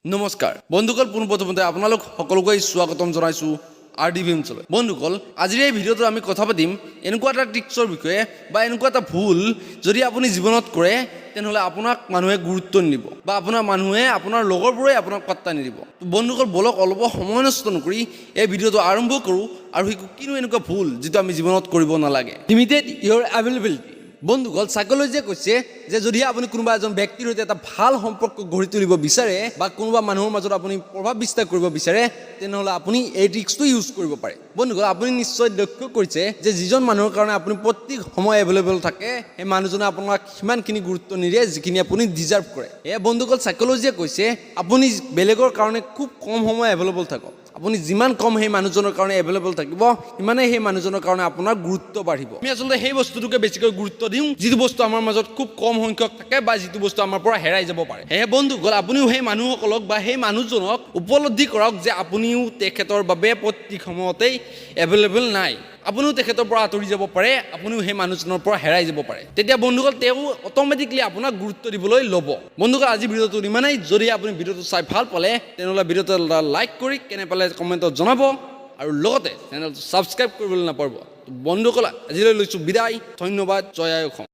নমস্কাৰ বন্ধুসকল, পোনপ্ৰথমতে আপোনালোক সকলোকে স্বাগতম জনাইছোঁ আৰ ডি ভিমছলৈ। বন্ধুসকল, আজিৰ এই ভিডিঅ'টোত আমি কথা পাতিম এনেকুৱা এটা ট্ৰিক্সৰ বিষয়ে বা এনেকুৱা এটা ভুল, যদি আপুনি জীৱনত কৰে, তেনেহ'লে আপোনাক মানুহে গুৰুত্ব নিদিব বা আপোনাৰ মানুহে, আপোনাৰ লগৰবোৰে আপোনাক পাত্তা নিদিব। তো বন্ধুসকল, ব'লক, অলপ সময় নষ্ট নকৰি এই ভিডিঅ'টো আৰম্ভ কৰোঁ আৰু শিকোঁ কিনো এনেকুৱা ভুল যিটো আমি জীৱনত কৰিব নালাগে। Limited your availability. বন্ধুসকল, চাইকলজিয়ে কৈছে যে যদি আপুনি কোনোবা এজন ব্যক্তিৰ সৈতে এটা ভাল সম্পৰ্ক গঢ়ি তুলিব বিচাৰে বা কোনোবা মানুহৰ মাজত আপুনি প্ৰভাৱ বিস্তাৰ কৰিব বিচাৰে, তেনেহ'লে আপুনি এই ট্ৰিক্সটো ইউজ কৰিব পাৰে। বন্ধুসকল, আপুনি নিশ্চয় লক্ষ্য কৰিছে যে যিজন মানুহৰ কাৰণে আপুনি প্ৰত্যেক সময় এভেইলেবল থাকে, সেই মানুহজনে আপোনাক সিমানখিনি গুৰুত্ব নিদিয়ে যিখিনি আপুনি ডিজাৰ্ভ কৰে। এয়া বন্ধুসকল, চাইকলজিয়ে কৈছে, আপুনি বেলেগৰ কাৰণে খুব কম সময় এভেইলেবল থাকক। আপুনি যিমান কম সেই মানুহজনৰ কাৰণে এভেইলেবল থাকিব, সিমানেই সেই মানুহজনৰ কাৰণে আপোনাৰ গুৰুত্ব বাঢ়িব। আমি আচলতে সেই বস্তুটোকে বেছিকৈ গুৰুত্ব দিওঁ যিটো বস্তু আমাৰ মাজত খুব কম সংখ্যক থাকে বা যিটো বস্তু আমাৰ পৰা হেৰাই যাব পাৰে। সেয়ে বন্ধুসকল, আপুনিও সেই মানুহসকলক বা সেই মানুহজনক উপলব্ধি কৰক যে আপুনিও তেখেতৰ বাবে প্ৰত্যেক সময়তেই এভেইলেবল নাই। আপুনিও তেখেতৰ পৰা আঁতৰি যাব পাৰে, আপুনিও সেই মানুহজনৰ পৰা হেৰাই যাব পাৰে। তেতিয়া বন্ধুসকল, তেওঁ অট'মেটিকলি আপোনাক গুৰুত্ব দিবলৈ ল'ব। বন্ধুসকল, আজি ভিডিঅ'টো ইমানেই। যদি আপুনি ভিডিঅ'টো চাই ভাল পালে, তেনেহ'লে ভিডিঅ'টো এটা লাইক কৰি কেনে পালে কমেণ্টত জনাব আৰু লগতে চেনেলটো ছাবস্ক্ৰাইব কৰিবলৈ নাপাহৰিব। বন্ধুসকল, আজিলৈ লৈছোঁ বিদায়। ধন্যবাদ। জয় আই অসম।